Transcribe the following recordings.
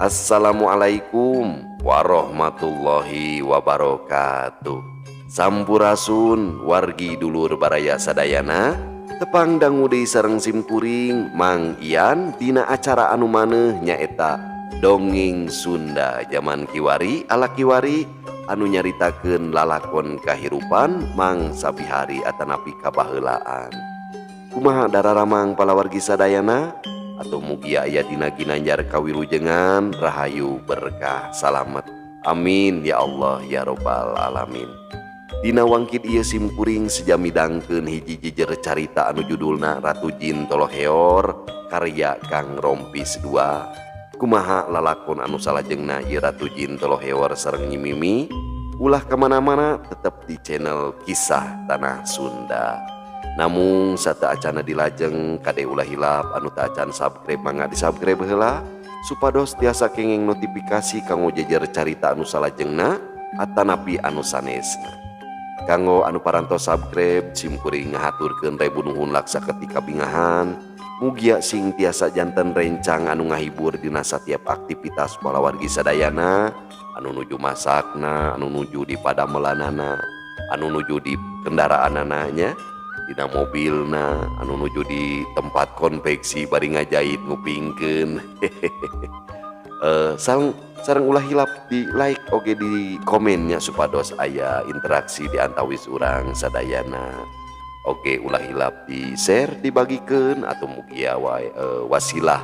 Assalamualaikum warahmatullahi wabarakatuh. Sampurasun wargi dulur baraya sadayana, tepang dangu deui sareng simkuring Mang Ian dina acara anu maneuh, nyaeta Dongeng Sunda zaman kiwari ala kiwari anu nyaritakeun lalakon kahirupan mangsa bihari atanapi kabaheulaan. Kumaha dararamang palawargi sadayana? Atau mugia aya dina ginanjar kawilujengan, rahayu, berkah, salamet. Amin ya Allah ya robbal alamin. Dina wangkid ieu simkuring seja midangkeun hiji jejer carita anu judulna Ratu Jin Toloheor karya Kang Rompis 2. Kumaha lalakon anu salajengna ieu Ratu Jin Toloheor sareng Nyi Mimi? Ulah kemana-mana, tetap di channel Kisah Tanah Sunda. Namun sateuacana dilajeng, kade ulah hilap anu teu acan subscribe mangga di subscribe heula supados tiasa kenging notifikasi kanggo jejer carita anu salajengna atanapi anu sanesna. Kanggo anu parantos subscribe, simkuring ngahaturkeun rebu nuhun laksa ketika bingahan. Mugia sing tiasa janten rencang anu ngahibur dina satiap aktivitas palawargi sadayana, anu nuju masakna, anu nuju di padamelanana, anu nuju di kendaraanana nya, dina mobilna, anu nuju di tempat konveksi bari ngajait ngupingkeun. Sareng sareng ulah hilap di like oge di komennya supados aya interaksi di antawis urang sadayana. Oke, ulah hilap di share, dibagikan, atau mugia wae wasilah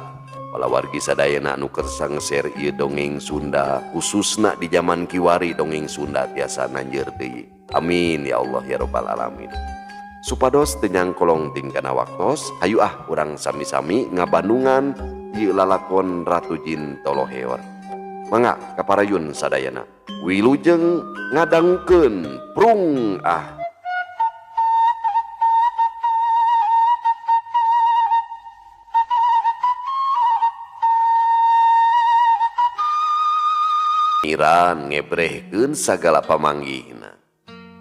palawargi sadayana anu kersa nge-share ieu dongeng Sunda, khususna di zaman kiwari dongeng Sunda tiasa nanjeur deui. Amin ya Allah ya robbal alamin. Supados teu nyangkolong tingkana waktos, hayu ah urang sami-sami ngabandungan ieu lalakon Ratu Jin Toloheor. Mangga kaparayun sadayana, wilujeng ngadangukeun. Prung ah. Miran ngebrehkeun sagala pamanggihna.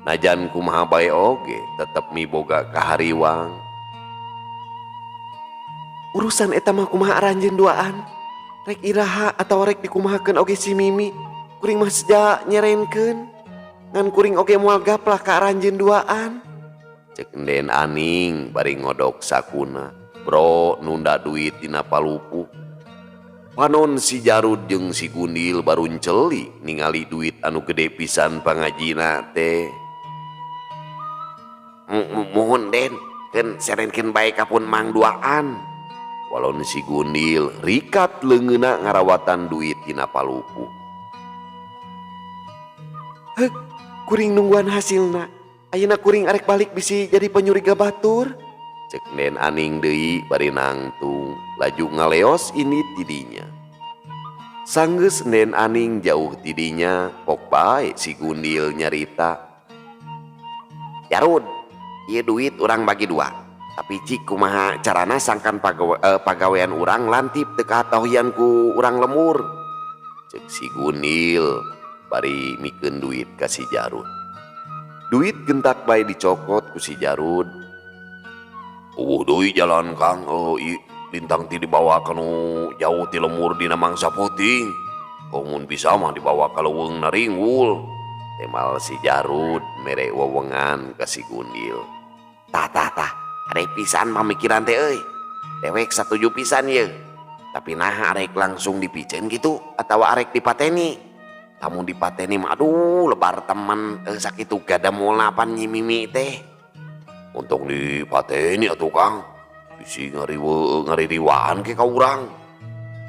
Najan kumaha bae oge tetep miboga kahariwang. Urusan eta mah kumaha aranjeun duaan? Rek iraha atawa rek dikumahakeun oge si Mimi, kuring mah seja nyerenkeun. Ngan kuring oge moal gaplah ka aranjeun duaan. Cek Nden Aning bari ngodok sakuna. Bro nunda duit dina palupuh. Panon si Jarud jeung si Gundil barunceli ningali duit anu gede pisan pangajina teh. Mohon Den, keun serenkeun bae ka pun mang duaan. Walon si Gundil rikat leungeunna ngarawatan duit tina palupuh. Heuk, kuring nungguan hasilna. Ayeuna kuring arek balik bisi jadi penyuriga batur. Cek Nden Aning deui bari nangtung laju ngaleos ini tidinya. Sanggeus Nden Aning jauh tidinya, pok bae si Gundil nyarita. Jarud, ieu duit urang bagi dua. Tapi cik kumaha carana sangkan pagawean urang lantip teu katahuian ku urang lemur. Cek si Gundil bari mikeun duit ka si Jarud. Duit gentak bae dicokot ku si Jarud. Eueuh deui jalan Kang, oh, lintang ti dibawa kanu jauh ti lemur dina mangsa puting. Mun bisa mah dibawa ka leuweung naringgul. Temal si Jarud mere wewengan ka si Gundil. Tah tah tah, arek pisan pamikiran teh euy. Dewek satuju pisan ye. Tapi naha arek langsung dipiceun gitu atawa arek dipateni? Lamun dipateni mah aduh lebar teman, sakitu gadamulna pan Nyi Mimi teh. Untung dipateni atuh Kang. Bisi ngaririwaan ke ka urang.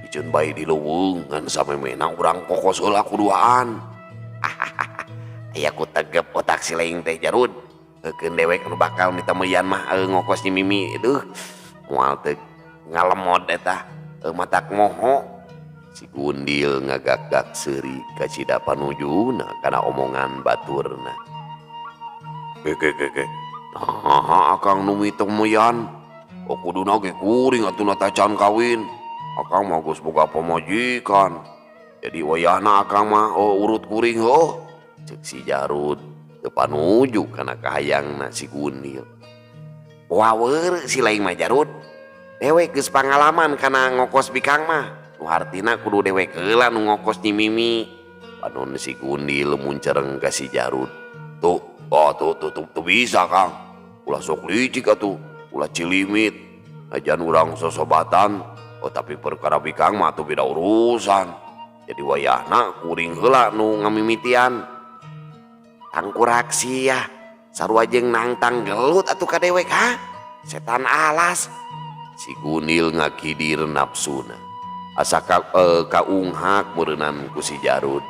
Piceun bae di leuweung ngan samemehna urang kokos heula kuduaan. Aya ku tegep otak si laing teh Jarud. Heukeun dewek anu bakal mitemeyan mah ngokos Nyi Mimi duh. Moal teu ngalemod eta matak moho. Si Gundil ngagak-gak seuri kacida panujuna kana omongan baturna. Ke ke ke ke. Nah, akang nu mitemeyan. Oh, kuduna ge kuring atuh na tacan kawin. Akang mah geus boga pamajikan. Jadi wayahna akang mah oh, urut kuring heuh. Cek si Jarud teu panuju kana kahayangna si Gundil. Wawer si laing mah Jarud. Dewek geus pangalaman kana ngokos bikang mah. Nu hartina kudu dewek heula nu ngokos Nyi Mimi. Panon si Gundil muncereng ka si Jarud. Tuh, oh tuh tuh tuh, tuh bisa Kang. Ulah sok licik atuh, ulah cilimit. Najan urang sosobatan, oh tapi perkara bikang mah atuh beda urusan. Jadi wayahna kuring heula nu ngamimitian. Tangkurak sia, sarua jeung nangtang gelut atuh ka dewek ha? Setan alas. Si Gundil ngakidir nafsuna. Asa kaunghak meureunnan ku si Jarud.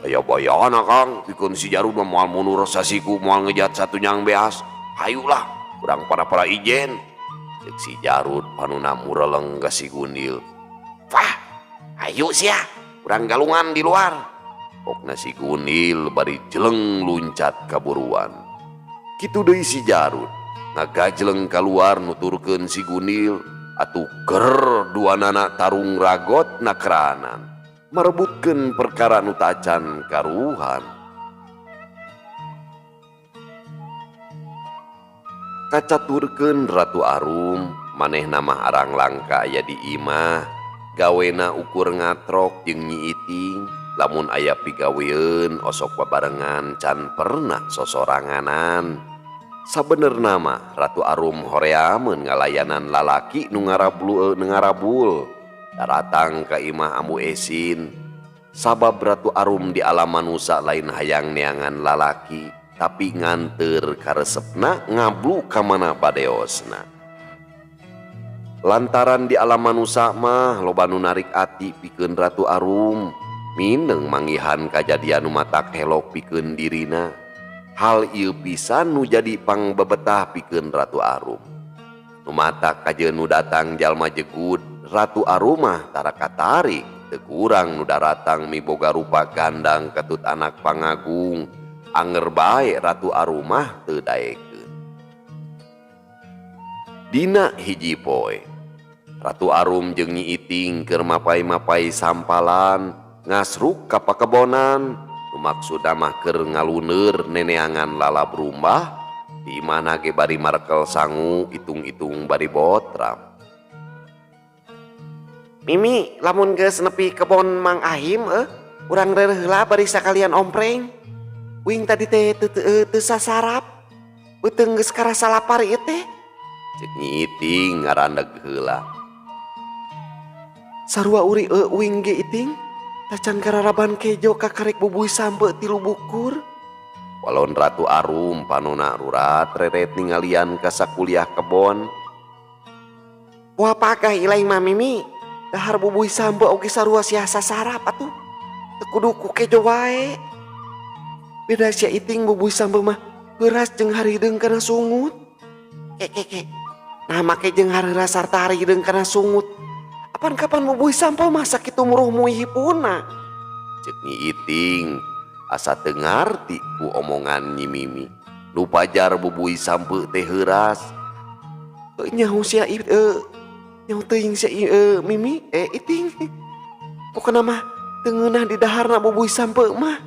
Aya bayana Kang, pikeun si Jarud mah moal mundur sasiku, moal ngejat satu nyang beas. Hayulah, urang para-para ijen. Ceuk si Jarud panuna mureleng ka si Gundil. Wah, hayu sia, urang galungan di luar. Pokna si Gundil bari jeleng luncat kaburuan. Kitu deui si Jarud, ngagajleng kaluar nuturkeun si Gundil. Atuh ger duanana tarung ragot nakranan. Merebutkeun perkara nu tacan karuhan. Kacaturkeun Ratu Arum, manehna mah arang langka aya di imah, gawena ukur ngatrok jeung Nyi Iting, lamun aya pigaweun osok babarengan can pernah sosoranganan. Sabenerna mah Ratu Arum horeameun ngalayanan lalaki nu ngarabul. Daratang ka imah Ambu Esin. Sabab Ratu Arum di alam manusa lain hayang neangan lalaki, tapi nganteur karesepna ngablu ka mana badeosna. Lantaran di alam manusa mah loba nu narik ati pikeun Ratu Arum, mineng manggihan kajadian nu matak helok pikeun dirina. Hal ieu pisan nu jadi pangbebetah pikeun Ratu Arum. Nu matak kajeun nu datang jalma jegud, Ratu Arumah tara katarik, teu kurang nu daratang miboga rupa gandang katut anak pangagung, anger bae Ratu Arumah teu daekeun. Dina hiji poe, Ratu Arum jeung Nyi Iting keur mapai-mapai sampalan, ngasruk ka pakebonan, nu maksudna mah keur ngaluneur neneangan lalab rumbah, di imahna ge bari marekel sangu itung-itung bari botram. Mimi, lamun geus nepi kebon Mang Ahim, urang reureuh heula bari sakalian ompreng. Uing tadi teh teu sasarap. Beuteung geus karasa lapar ieu teh. Ceuk Nyi Iting ngarandeg heula. Sarua uri uing ge Iting, tacan kararaban kejo kakarek bubuy sampe 3 bukur. Walon Ratu Arum panona rurat reret ningalian ka sakuliah kebon. Wah pagah ilaing mah Mimi. Dahar bubuy sampe oge sarua sia sasarap atuh. Teu kudu ku kejo wae. Beda sia Iting bubuy sampe mah heuras jeung harideung kana sungut. Ke ke ke. Nah make jeung hareuras sarta harideung kana sungut. Apan kapan bubuy sampe mah sakitu muruh muihipuna. Ceuk Nyi Iting asa teu ngarti ku omongan Nyi Mimi. Nu pajar bubuy sampe teh heuras. Nyaho sia nyaho teuing sia Mimi Iting. Pokona mah teu ngeunah di daharna bubuy sampe mah.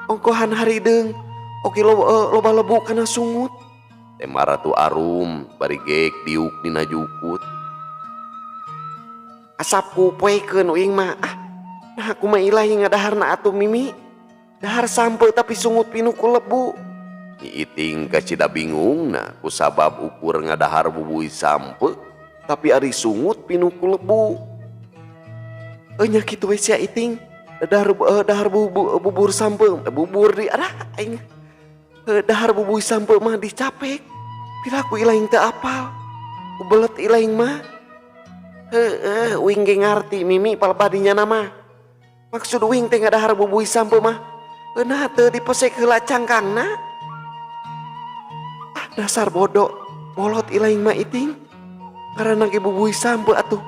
Ongkohan harideung oge loba lebu kana sungut. Tema Ratu Arum bari geek diuk dina jukut. Asap ku poekeun uing mah. Ah, nah aku mah ilahi ngadaharna atuh Mimi. Dahar sampe tapi sungut pinuh ku lebu. Nyi Iting kacida bingungna kusabab ukur ngadahar bubuy sampe tapi ari sungut pinuh ku lebu. Nya kitu we sia Iting. Dahar bubur sampe, bubur di arah aing. Dahar bubuy sampe mah dicapek. Piraku ilaing teu apal. Ubelet ilaing mah. Heeh, uing ge ngarti Mimi palebadinya nama. Maksud uing teh ngadahar bubuy sampe mah. Nah teu dipesek heula cangkangna. Ah dasar bodoh, bolot ilaing mah Iting. Karena ge bubuy sampe atuh.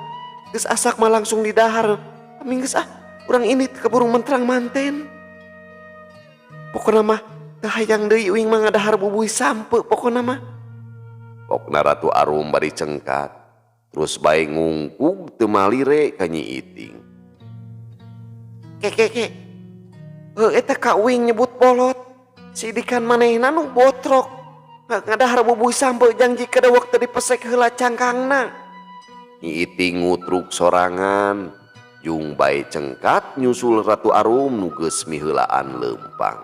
Geus asak mah langsung didahar. Aming geus ah, urang ini keburu menterang manten. Pokona mah teu hayang deui uing mah ngadahar bubuy sampe pokona mah. Pokna Ratu Arum bari cengkat. Terus bae ngungkug teu malire ka Nyi Iting. Ke ke ke. Heuh eta ka uing nyebut bolot. Sidikan manehna nu botrok. Ngadahar bubuy sampe janji kada waktu dipesek heula cangkangna. Nyi Iting ngutruk sorangan jung bae cengkat nyusul Ratu Arum nu geus miheulaan leumpang.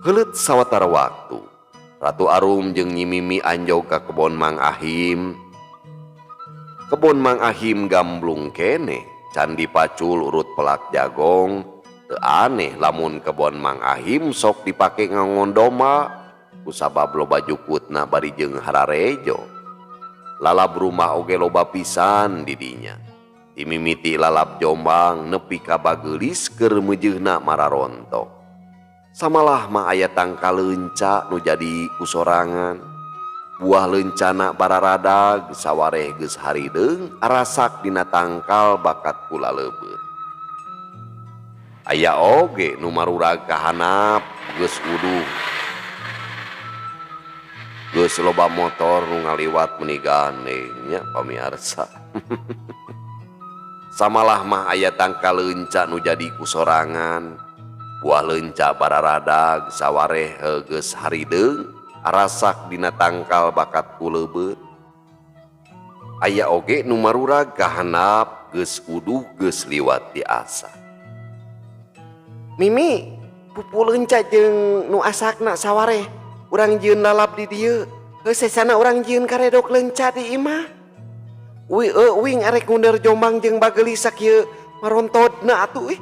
Heuleut sawatara waktu, Ratu Arum jeung Nyi Mimi anjog ka kebon Mang Ahim. Kebon Mang Ahim gamblung keneh, can dipacul urut pelak jagong. Teu aneh lamun kebon Mang Ahim sok dipake ngangon domba kusabab loba jukutna bari jeung hararejo. Lalab rumah oge loba pisan di dinya. Dimimiti lalab Jombang nepi ka Bageulis keur meujeuhna mararontok. Samalah mah aya tangkal leunca nu jadi kusorangan. Buah leuncana bararadag sawareh geus harideung arasak dina tangkal bakat ku laleubeut. Aya oge nu marurag ka handap geus uduh. Geus loba motor nu ngaliwat meuni gandeng nya pamiarsa. Samalah mah aya tangkal leunca nu jadi kusorangan. Buah leunca bararadag sawareh geus harideung arasak dina tangkal bakat ku leubeut. Aya oge nu marurag ka handap geus uduh geus liwat diasah. Mimi, pupu leunca jeung nu asakna sawareh urang jieun lalab di dieu. Heuh sesana urang jieun karedok leunca di imah. Uy, uing arek ngunder Jombang jeung Bageulis sakieu marontodna atuh ih.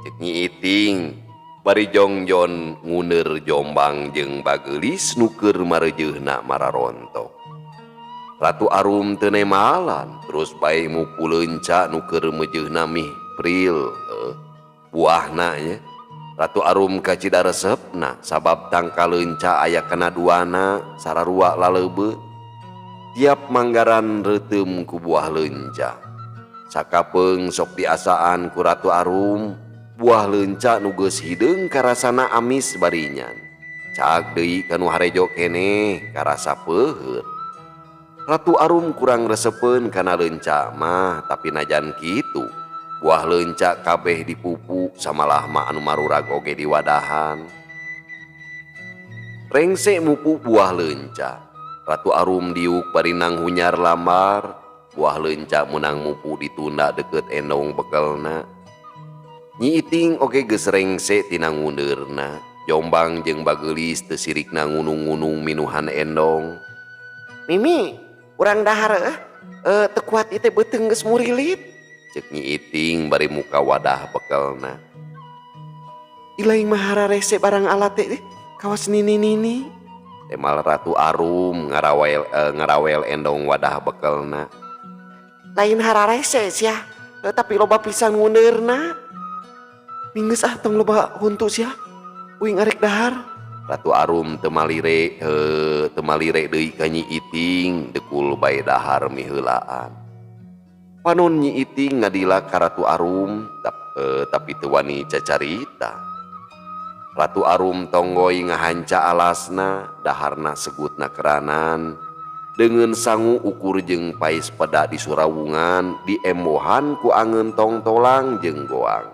Cek Nyi Iting bari jongjon ngunder Jombang jeung Bageulis nu keur mareujeuna mararontok. Ratu Arum teu nemalan terus bae mupu leunca nu keur meujeuhna mih pril buahna nya. Ratu Arum kacida resepna sabab tangkal leunca aya kana duana sararua laleubeut. Tiap manggaran reuteum ku buah leunca. Sakapeung sok diasaan ku Ratu Arum, buah leunca nu geus hideung karasana amis barinyan. Cag deui ka nu harejo keneh karasa peuheut. Ratu Arum kurang resepeun kana leunca mah, tapi najan kitu buah leunca kabeh dipupu samalah mah anu marurag oge diwadahan. Rengse mupu buah leunca. Ratu Arum diuk bari nanghunyar lambar, buah leunca meunang mupu ditunda deukeut endong bekelna. Nyi Iting oge geus rengse tina ngundeurna, Jombang jeung Bageulis teu sirikna ngunung-ngunung minuhan endong. Mimi, urang dahar teu kuat ieu teh beuteung geus murilit. Cek Nyi Iting bari muka wadah bekelna. Ilaing mah hararese barang alat teh kawas nini-nini. Temal Ratu Arum ngarawel endong wadah bekelna. Lain hararese sia, tapi loba pisan ngundeurna. Minggeus ah tong loba huntu sia. Uing arek dahar. Ratu Arum teu malire deui ka Nyi Iting dekul bae dahar miheulaan. Panon Nyi Iting ngadila ka Ratu Arum tapi teu wani cacarita. Ratu Arum tonggoi ngahanca alasna, daharna segutna keranan. Deungeun sangu ukur jeung pais peda di surawungan, diembohan ku angeun tongtolang jeung goang.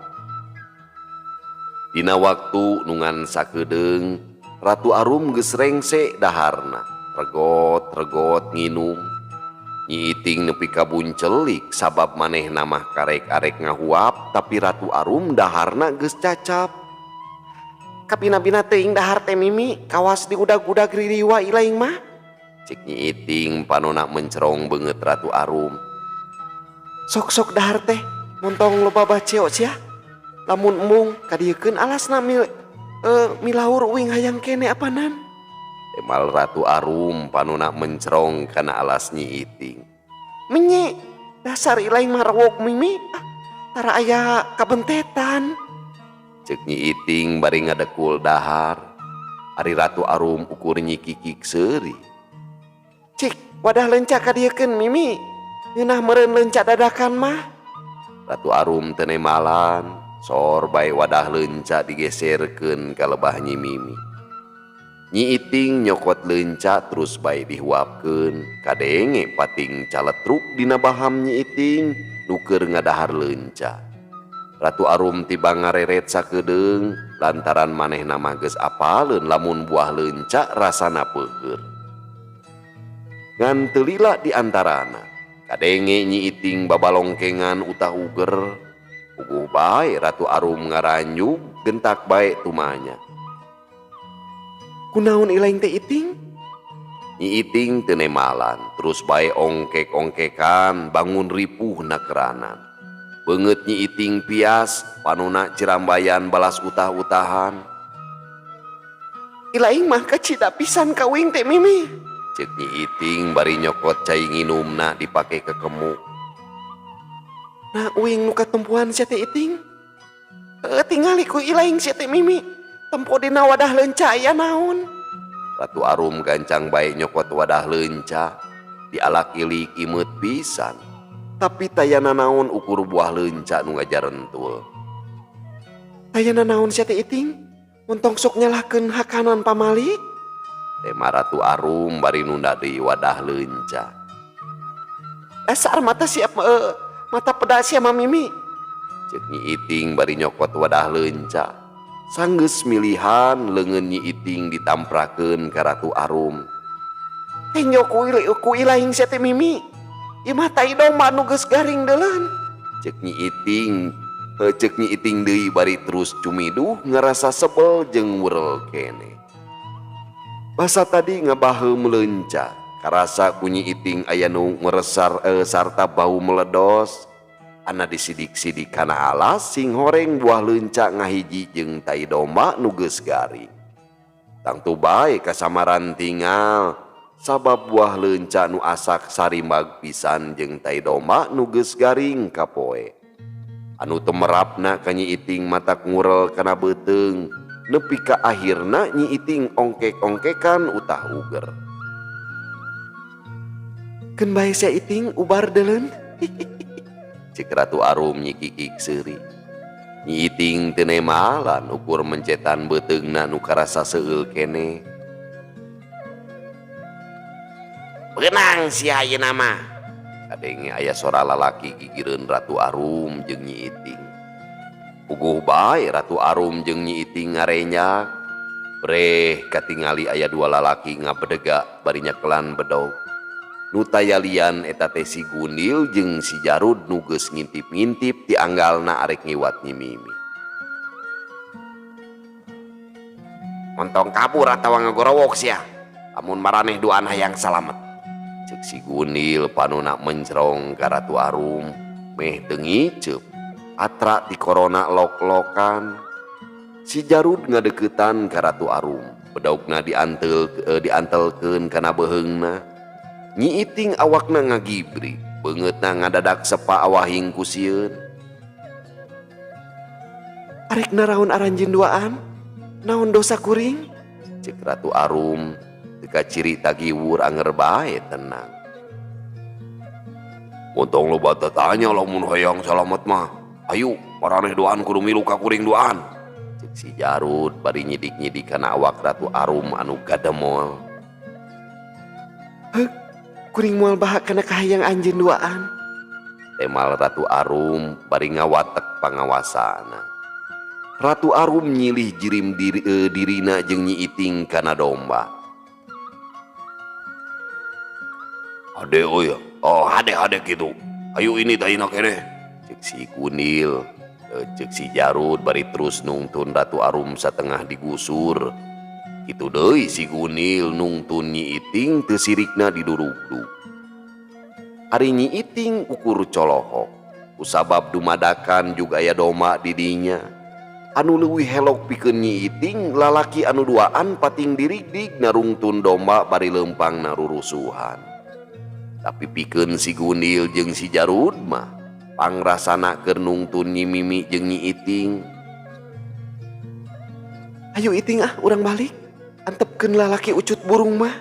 Dina waktu nungan sakedeung, Ratu Arum geus rengse daharna, regot-regot nginum. Nyi Iting nepi ka buncelik sabab manehna mah karek-arek ngahuap, tapi Ratu Arum daharna geus cacap. Kapina-pina teuing dahar teh Mimi, kawas diudag-udag ririwa ilaing mah. Cek Nyi Iting panona mencerong beungeut Ratu Arum. Sok-sok dahar teh montong loba baceo sia. Lamun embung kadieukeun alasna milaur uing hayang kene apanan. Temal Ratu Arum panona mencerong kana alas Nyi Iting. Menye, dasar ilaing mah rewok Mimi, tara aya kabentetan. Cek Nyi Iting bari ngadekul dahar. Ari Ratu Arum ukur nyikikik seuri. Cik, wadah leunca kadieukeun Mimi. Ngeunah meureun leunca dadakan mah. Ratu Arum teu nemalan, sor bae wadah leunca digeserkeun ka lebah Nyi Mimi. Nyi Iting nyokot leunca terus bae dihuapkeun, kadenge pating caletruk dina baham Nyi Iting nu keur ngadahar leunca. Ratu Arum tiba ngareret sakedeung lantaran manehna mah geus apaleun lamun buah leunca rasana peuheur. Ngan teu lila di antarana, Kadenge Nyi Iting babalongkengan utah uger. Puguh bae Ratu Arum ngaranjug gentak bae tumanya. Kunaon ilaing teh Iting? Nyi Iting teu nemalan, terus bae ongkek-ongkekan bangun ripuh na keranan. Beungeut Nyi Iting pias, panona cirambayan balas utah-utahan. Ilaing mah kacida pisan ka uing teh Mimi. Cek Nyi Iting bari nyokot cai nginumna dipake kekemu. Nah uing nu katempuhan sia teh Iting. Heuh tingali ku ilaing sia teh Mimi. Tempo dina wadah leunca aya naon. Ratu Arum gancang bae nyokot wadah leunca. Dialak-ilik imeut pisan. Tapi taya nanaon ukur buah leunca nu ngajarentul. Taya nanaon sia teh Iting? Montong sok nyalahkeun hakanan pamali. Tema Ratu Arum bari nunda deui wadah leunca. Dasar mata siap mata peda sia mah Mimi. Cek Nyi Iting bari nyokot wadah leunca. Sanggeus milihan leungeun Nyi Iting ditamprakeun ka Ratu Arum. Tenjo ku ilaing sia teh Mimi. Ieu mah tai domba nu geus garing deuleun. Cek Nyi Iting, cek Nyi Iting deui bari terus cumiduh ngarasa sebel jeung werel keneh. Basa tadi ngabaheum leunca, karasa ku Nyi Iting aya nu meresar sarta bau meledos. Ana disidik-sidik kana alas sing horeng buah leunca ngahiji jeung tai domba nu geus garing. Tangtu bae kasamaran tingal, sabab buah leunca nu asak sarimbag pisan jeung tai domba nu geus garing kapoe. Anu temerapna ka Nyi Iting matak ngurel kana beuteung. Nepi ka akhirna Nyi Iting ongkek-ongkekan utah uger. Keun bae sia Iting ubar deuleun. Cek Ratu Arum nyikikik seuri. Nyi Iting teu nemalan ukur mencetan beuteungna nu karasa seueul keneh. Beunang sia ayeuna mah. Kadenge aya sora lalaki gigireun Ratu Arum jeung Nyi Iting. Puguh bae Ratu Arum jeung Nyi Iting ngarenyak. Breh katingali aya dua lalaki ngabedega bari nyekelan bedog. Nu tayalian eta teh si Gundil jeung si Jarud nu geus ngintip-ngintip ti anggalna arek ngiwat Nyi Mimi. Montong kabur atawa ngagorowok sia. Lamun maraneh duaan hayang salamet. Cek si Gundil panona mencrong ka Ratu Arum meh teu ngiceup. Atra di korona lok-lokan. Si Jarud ngadeukeutan ka Ratu Arum. Bedogna diantelkeun kana beuheungna. Nyi Iting awakna ngagibri, beungeutna ngadadak sepa awahing ku sieun. Arek naraon aranjeun duaan? Naon dosa kuring? Cek Ratu Arum teu kaciri tagiwur anger bae tenang. Montong loba tatanya lamun hayang salamet mah. Ayu, maraneh duaan kudu milu ka kuring duaan. Cek si Jarud bari nyidik-nyidik kana awak Ratu Arum anu gademol. Heuk, kuring moal bahak kana kahayang anjeun duaan. Temal Ratu Arum bari ngawatek pangawasana. Ratu Arum nyilih jirim dirina jeung Nyi Iting kana domba. Ade euy, oh hade-hade kitu. Ayu ini tayina keneh. Cek si Gundil, cek si Jarud bari terus nungtun Ratu Arum satengah digusur. Kitu deui si Gundil nungtun Nyi Iting teu sirikna didurugdug. Ari Nyi Iting ukur colohok, kusabab dumadakan juga aya domba di dinya. Anu leuwih helok pikeun Nyi Iting lalaki anu duaan pating dirigdig narungtun domba bari leumpang narurusuhan. Tapi pikeun si Gundil jeung si Jarud mah pangrasana keur nungtun Nyi Mimi jeung Nyi Iting. Ayo Iting ah urang balik. Antepkeun lalaki ucut burung mah.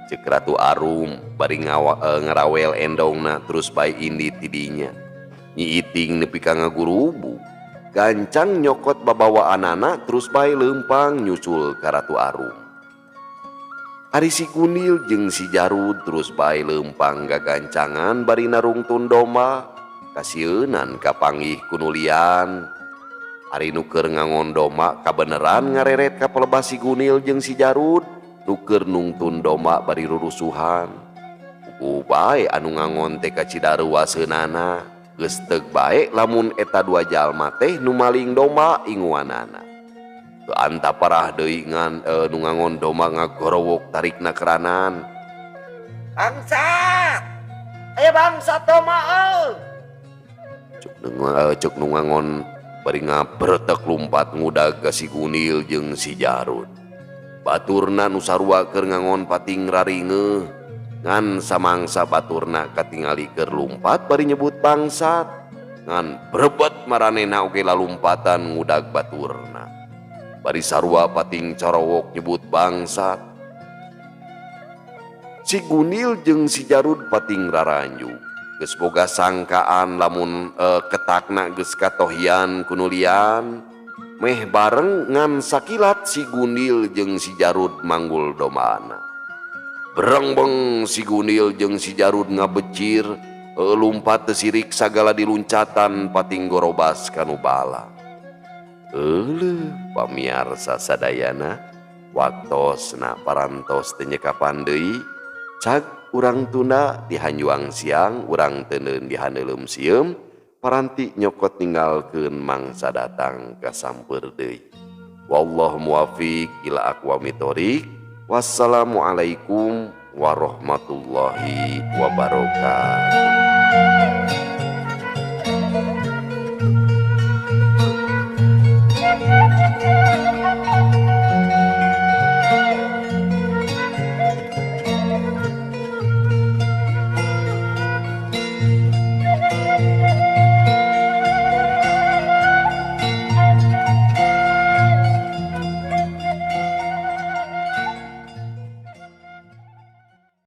Cek Ratu Arum bari ngarawel endongna terus bae indit ti dinya. Nyi Iting nepi ka ngagurubu. Gancang nyokot babawaanana terus bae leumpang nyusul ka Ratu Arum. Ari si Gundil jeung si Jarud terus bae leumpang gagancangan bari narungtun domba. Kasieunan kapanggih kunulian. Ari nu keur ngangon domba kabeneran ngareret ka pelebah si Gundil jeung si Jarud. Nu keur nungtun domba bari rurusuhan. Puguh bae anu ngangon teh kacida reuwaseunana. Geus teug bae lamun eta dua jalma teh nu maling domba inguanana. Teu anta parah deui ngan nu ngangon domba ngagorowok tarikna keranan. Bangsat! Aya bangsat domba euy! Cuk nu ngangon bari ngabretek lumpat ngudag ka si Gundil jeung si Jarud. Baturna nu sarua keur ngangon pating raringeuh. Ngan samangsa baturna katingali keur lumpat bari nyebut bangsat. Ngan brebet maranehna oge lalumpatan ngudag baturna. Bari sarua pating carowok nyebut bangsat. Si Gundil jeung si Jarud pating raranju. Geus boga sangkaan lamun ketakna geus katohian ku nu lian. Meh bareng ngan sakilat si Gundil jeung si Jarud manggul dombana. Berengbeng si Gundil jeung si Jarud ngabecir, lumpat teu sirik sagala diluncatan pating gorobas kanu bala. Euleuh pamiarsa sadayana, waktosna parantos teu nyekapan deui. Cag urang tunda di hanjuang siang, urang teuneun di haneuleum sieum, paranti nyokot ninggalkeun mangsa datang kasampeur deui. Wallahu muwafiq ila aqwamit thoriq. Wassalamualaikum warahmatullahi wabarakatuh.